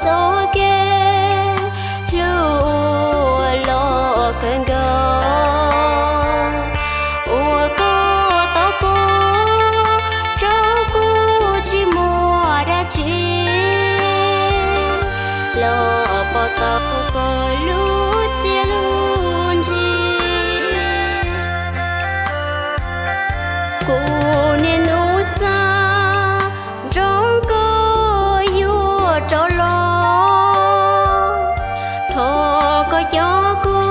txoj kev hlub uas loj kawg nkaus uas koj tau pub rau kuv tsis muaj dab tsi los pom tau koj lub txiaj lub ntsig. Kuv niaj hnub xav nrog koj yuav rov los, thov koj coj kuv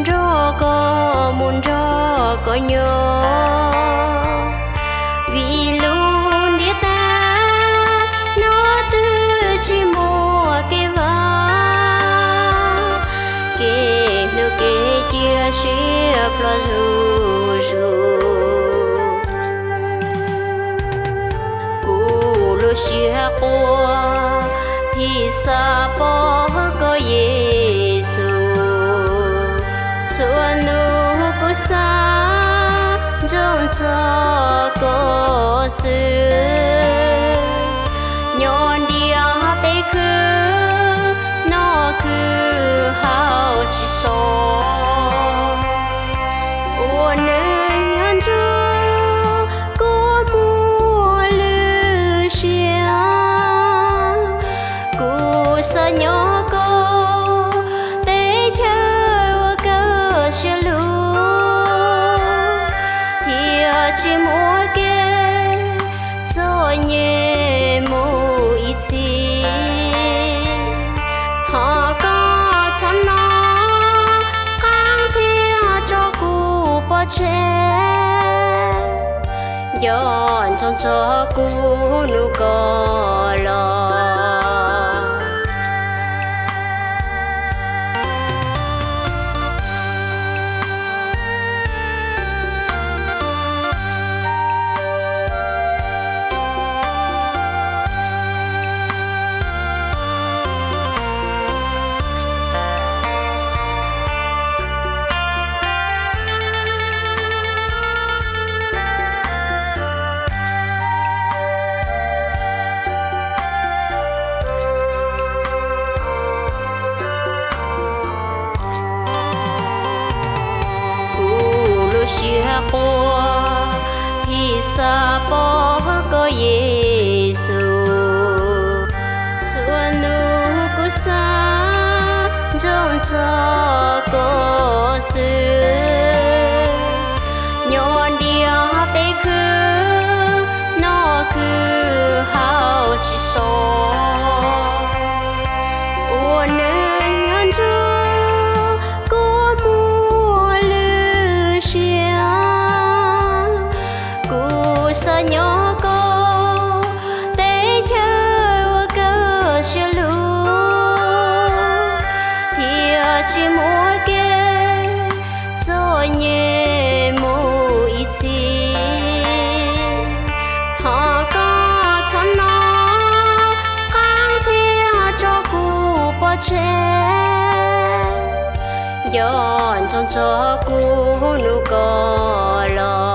nrog koj mus nrog koj nyob, vim lub ntiaj teb no twb tsis muaj kev vaj, kev hlub kev cia siab ploj zuj zus. Kuv lub siab quaj thiab xav pom koj Yexus, txhua hnub kuv xav nco txog koj xwb. Nyob ntiaj teb khwb noj khwb haus tsis so, ua neej nyob ntsug kuj muaj lwm siab. Kuv xav nyob koj teb chaws uas koj siab hlub, thiaj tsis muaj kev txom nyem mus ib txhis. Thov koj txhob noj qab thiab tso kuv pov tseg, nco ntsoov txog kuv hnub koj los. Kuv lub siab quaj thiab xav pom koj Yexus, txhua hnub kuv xav nco txog koj xwb. Nyob ntiaj teb khwb noj khwb haus tsis so, ua neej nyob ntsug kuj muaj lwm siab. Kuv xav nyob koj teb chaws uas koj siab hlub, thiaj tsis muaj kev txom nyem mus ib txhis. Thov koj txhob noj qab thiab tso kuv pov tseg, nco ntsoov txog kuv hnub koj los.